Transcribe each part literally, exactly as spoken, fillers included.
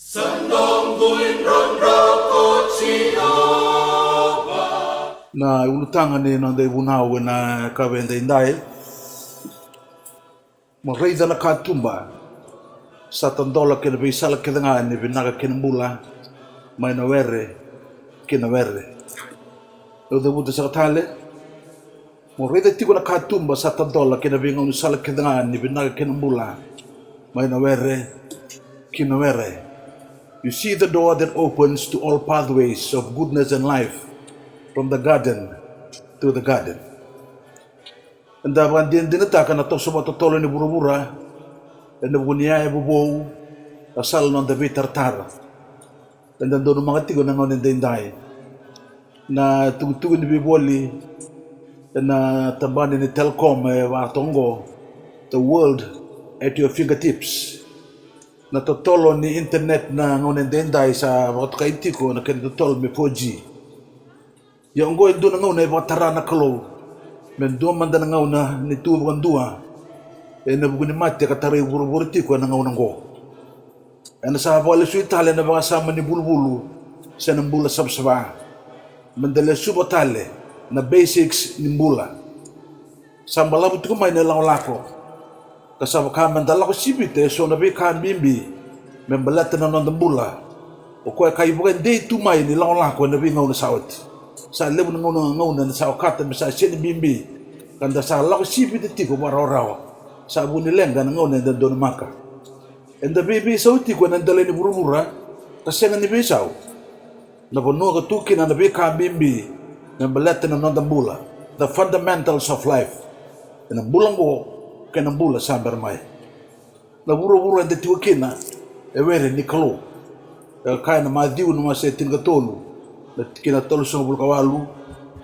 Sa noqu idrodro ko Jiova. Na ulutaga ni noda ivunau ena yakavi edaidai. Mo raica na katuba sa tadola kei na veisala kece ga ni vinaka kei na bula, mai na were ki na were. Au cavuta saka tale. Mo raica tiko na katuba sa tadola kei na veigaunisala kece ga ni vinaka kei na bula, mai na were ki na were. You see the door that opens to all pathways of goodness and life, from the garden to the garden. Eda vakadinadinataka na toso vakatotolo ni vuravura ena vuku ni yaya vovou, a sala noda veitaratara. Eda donumaka tiko na gauna edaidai na tukutuku ni veivoli ena tabana ni Telkom e vaka toka oqo, the world at your fingertips. Na totolo ni internet na gauna edaidai sa vakatokai tiko na kena totolo me four G. Ia oqo e dua na gauna e vakatara na Kalou me dua mada na gauna ni tu vakadua ena vuku ni mate ka tarai vuravura tiko ena gauna oqo. Ena sa vakalesui tale na vakasama ni vuluvulu se na bula savasava. Meda lesuva tale na basics ni bula. Sa balavu tiko mai na ilakolako, ka sa vaka meda lako sivita eso na veika bibi me baleta na noda bula. O koya ka ivakadei tu mai ni lakolako ena veigauna sa oti. Sa levu na gauna, gauna eda sa okata me sa sega ni bibi, ka da sa lako sivita tiko vakarawarawa. Sa vu ni leqa na gauna eda donumaka. Eda veiveisau tiko ena delai ni vuravura, ka sega ni veisau na vanua ka tu kina na veika bibi me baleta na noda bula, the fundamentals of life, ena bula oqo kei na bula sa bera mai. Na vuravura eda tiko kina e were ni Kalou. E kaya na Maciu na wase tinikatolu, na tikina tolusagavulu ka walu: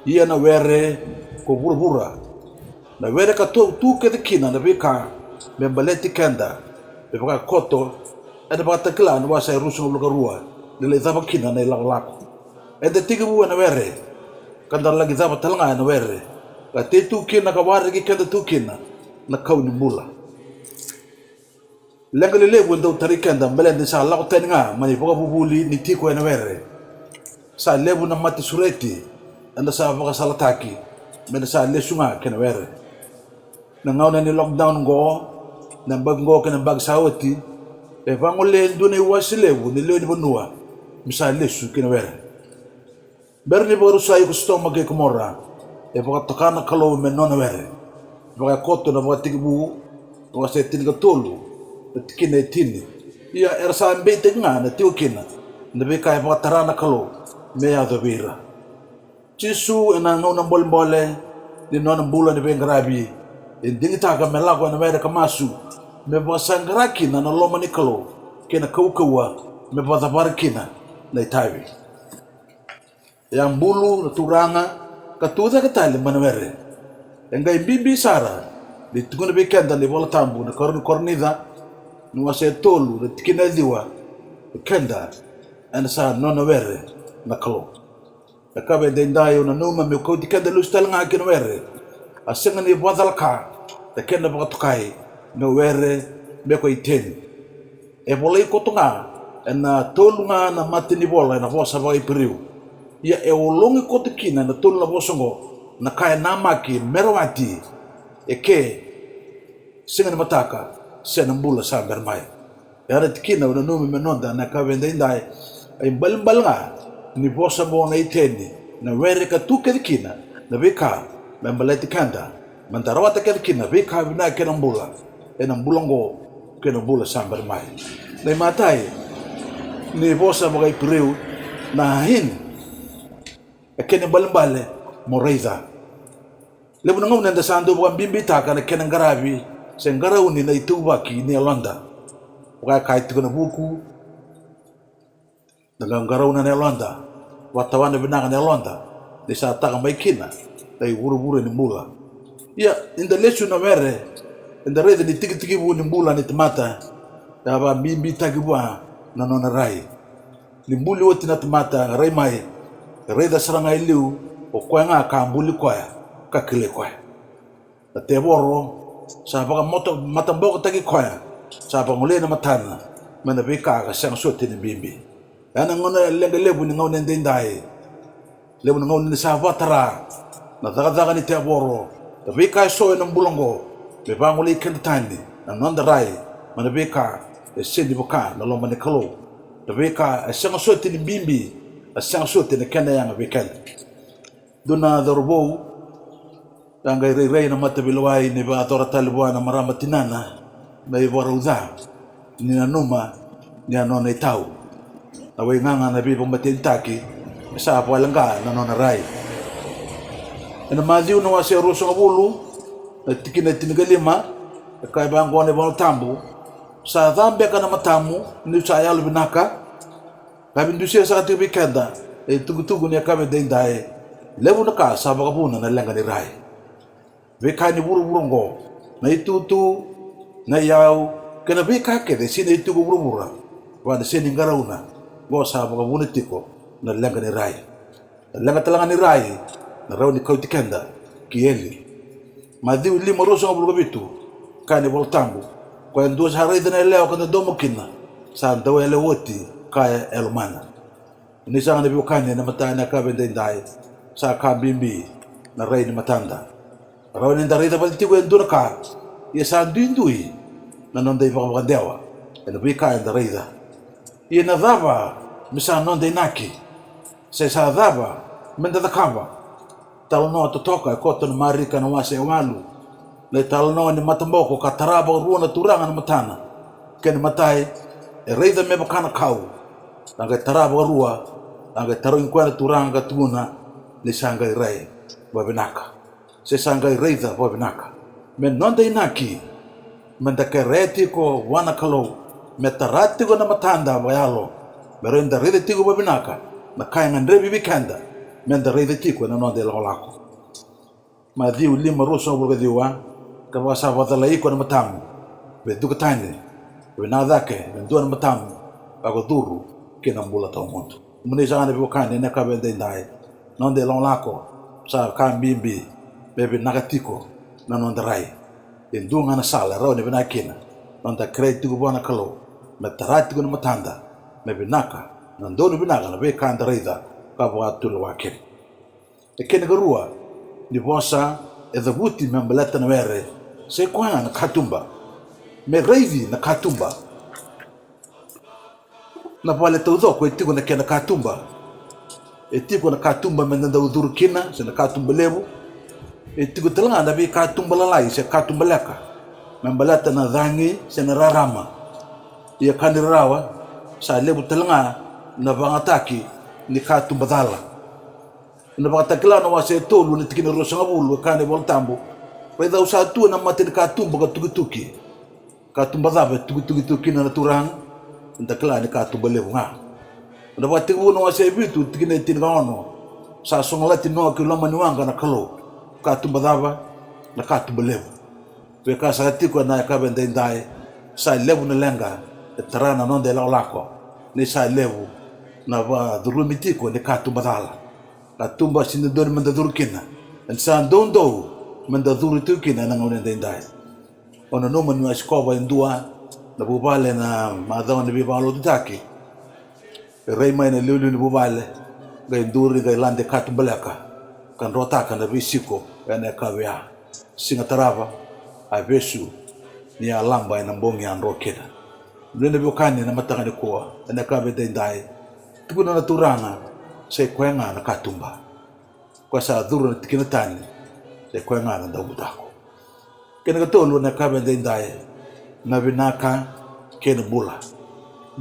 Ia na were ko vuravura. Na were ka tu, tu kece kina na veika me baleti keda, me vaka e koto ena Vakatakila na wase e ruasagavulu ka rua, ni lai cava kina na ilakolako. Eda tekivu ena were, ka da laki cava tale ga ena were, ka tei tu kina ka waraki keda tu kina na kau ni bula. Leqa lelevu e dau tarai keda baleta ni sa lako tani ga mai na ivakavuvuli ni tiko ena were. Sa levu na mate sureti eda sa vakasalataki meda sa lesu ga kina were. Na gauna ni lockdown oqo, na yabaki oqo kei na yabaki sa oti, e vagolea e dua na iwase levu ni lewe ni vanua me sa lesu kina were. Bera ni vakarusai ko Sotoma kei Komora, e vakatoka na Kalou me nona were. Vaka e koto na Vakatekivu na wase tinikatolu, na tikina e tini: Ia era sa beitaki ga na tiko kina na veika e vakatara na Kalou me yaco vei ira. Jisu ena gauna bolebole ni nona bula ni veiqaravi, e digitaka me lako ena were ka masu, me vakasaqara kina na loma ni Kalou kei na kaukauwa, me vakacavara kina na itavi. E a bulu na Turaga ka tucake tale mai na were. E qai bibi sara ni tukuna vei keda na iVola Tabu na karua ni Korinica na wase e tolu na tikina e ciwa, o keda eda sa nona were na Kalou. Na ka vei daidai au nanuma meu kauti keda lesu tale ga ki na were. A sega ni vakacalaka na kena vakatokai na were me ko Iteni. E volai koto ga ena tolu ga na matanivola ena vosa vakaIperiu. Ia e ologi koto kina ena tolu na vosa oqo na ka e namaki me rawati, eke, siga ni mataka, se na bula sa bera mai. E a na tikina au nanuma me noda na ka vei daidai. A ibalebale ga ni vosa oqo na Iteni, na were ka tu kece kina na veika me baleti keda, meda rawata kece kina na veika vinaka kei na bula, ena bula oqo kei na bula sa bera mai. Na imatai ni vosa vakaIperiu na ain, e kena ibalebale mo raica. Levu na gauna eda sa dau vakabibitaka na kena qaravi se qarauni na itauvaki ni yaloda. Vaka e kaya tiko na vuku, da qarauna na yaloda, vakatawana vinaka na yaloda ni sa taka mai kina na ivurevure ni bula. Ia ni da lesu na were, eda raica ni tikitikivu ni bula ni tamata e a vakabibitaki vua na nona rai. Ni buli oti na tamata, rai mai, e raica sara ga e liu o koya ga ka buli koya ka kilai koya. Na tevoro sa vakamatabokotaki koya, sa vakagolei na matana, mai na veika ka sega soti ni bibi. Ena gauna leqa levu ni gauna edaidai, levu na gauna ni sa vatara na cakacaka ni tevoro, na veika eso ena bula oqo, me vagolei keda tani na noda rai mai na veika e sega ni vaka na loma ni Kalou, na veika e sega soti ni bibi, e sega soti na kena yaga vei keda. Dua na cauravou a qai rairai na mataveilewai ni vakayacora tale vua na marama tinana na ivakarau ca ni nanuma ni a nona itau. Na waigaga na veivakamatenitaki, e sa vakaleqa na nona rai. Ena Maciu na wase e ruasagavulu, na tikina e tinikalima, e kaya vaqo na iVola Tabu: Sa ca beka na matamu niu sa yalovinaka? Ka veidusia saka tiko vei keda na itukutuku ni yakavi edaidai, levu na ka sa vakavuna na leqa ni rai. Veika ni vuravura oqo, na itutu, na iyau, kei na veika kece e sinai tiko vuravura, vaka na sega ni qarauna, oqo sa vakavuna tiko na leqa ni rai. Na leqa tale ga ni rai na rawa ni kauti keda ki eli. Maciu lima ruasagavulu ka vitu, kaya na iVola Tabu: Koya e dua sa raica na yalewa ka dodomo kina, sa dau yalewa oti, kaya e lomana. Ni sa ga na veiwekani, ena mataka ni yakavi edaidai, sa ka bibi na rai ni matada. Rawa ni da raica vata tiko e dua na ka, ia sa duidui na noda ivakavakadewa ena veika eda raica. Ia na cava me sa noda inaki, se sa cava me da cakava? Talanoa totoka e koto na Marika na wase e walu, na italanoa ni mataboko ka tara vakarua na turaga na matana. Kena imatai, e raica me vaka na kau. A qai tara vakarua, a qai tarogi koya na turaga ka tukuna ni sa qai rai vakavinaka, se sa qai raica vakavinaka. Me noda inaki me da kerea tiko vua na Kalou me tara tiko na matada vakayalo, me rawa ni da raica tiko vakavinaka na ka e gadrevi vei keda me da raica tiko ena noda ilakolako. Maciu lima ruasagavulu ka ciwa: Kevaka sa vakacalai iko na matamu, vecuka tani, vinaka cake me dua na matamu, ka ko curu ki na bula tawamudu. Kemuni saka na veiwekani, ena yakavi edaidai, noda ilakolako sa ka bibi me vinaka tiko na noda rai. E dua ga na sala e rawa ni vinaka kina, noda kerei tiko vua na Kalou me tara tiko na matada me vinaka, na donu vinaka na veika eda raica ka vakatulewa kina. E kena ikarua ni vosa e cavuti me baleta na were, sa i koya ga na katuba. Me raici na katuba. Na vale taucoko e tiko na kena katuba. E tiko na katuba me da dau curu kina, se na katuba levu. E tiko tale ga na veikatuba lalai se katuba leka me baleta na cagi se na rarama. Ia ka ni rarawa, sa levu tale ga na vakayagataki ni katuba cala. Ena Vakatakila na wase e tolu na tikina e ruasagavulu, e kaya na iVola Tabu: Raica, au sa tu ena mata ni katuba ka tukituki. Katuba cava e tukituki tu kina na Turaga? Eda kila ni katuba levu ga. Ena Vakatekivu na wase e vitu tikina e tinikaono: Sa sogolati Noa ki loma ni waqa na Kalou. Katuba cava? Na katuba levu. Veika saka tiko ena yakavi edaidai, sa levu na leqa e tara na noda ilakolako, ni sa levu na vakacurumi tiko ni katuba cala. Katuba sega ni dodonu me da curu kina, eda sa doudou me da curu tiko kina ena gauna edaidai. Au nanuma niu a sikova e dua na vuvale ena macawa ni veivakalotutaki. E rai mai na iliuliu ni vuvale, qai duri, qai lade katuba leka ka drotaka na veisiko ena yakavi ya. Siga tarava a vesu ni yalaba ena bogi a dro kina. Kemuni na veiwekani, ena mataka nikua, ena yakavi edaidai, tukuna na Turaga, sa i koya ga na katuba. Koya sa curu na tikina tani, sa i koya ga na daubutako. Kena ikatolu ena yakavi edaidai, na vinaka kei na bula.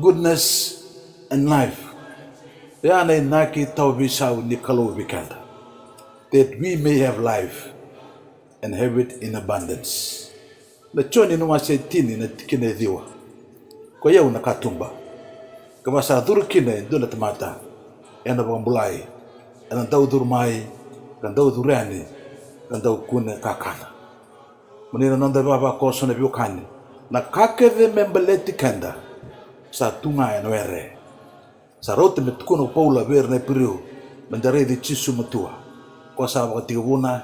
Goodness and life. Oya na inaki tauveisau ni Kalou vei keda, that we may have life and have it in abundance. Na Joni na wase e tini na tikina e ciwa: Koi au na katuba. Kevaka sa curu kina e dua na tamata, ena vakabulai, ena dau curu mai, ka dau curu yani, ka dau kune kakana. Kemuni na noda ivavakoso na veiwekani, na ka kece me baleti keda sa tu ga ena were. Sa rauta me tukuna o Paula vei ira na Iperiu me da raici Jisu matua. Koya sa vakatekivuna,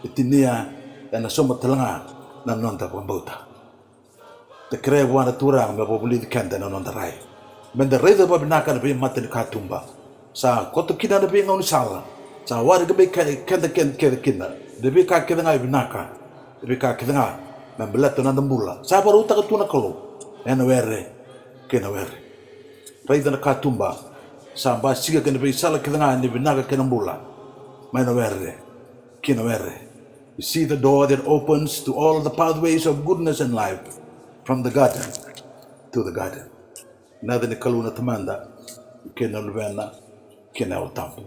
e tinia, ena sauma tale ga na noda vakabauta. Da kerea vua na Turaga me vakavulici keda ena noda rai, meda raica vakavinaka na veimata ni katuba. Sa koto kina na veigaunisala, sa waraki mai keda keda kece kina na veika kece ga e vinaka, na veika kece ga me baleta na noda bula. Sa vakarautaka tu na Kalou ena were kei na were. Raica na katuba sa basika kei na veisala kece ga ni vinaka kei na bula, mai na were ki na were. You see the door that opens to all the pathways of goodness and life, from the garden to the garden. Na yaca ni Kalou na Tamada, kei na Luvena, kei na Yalo Tabu.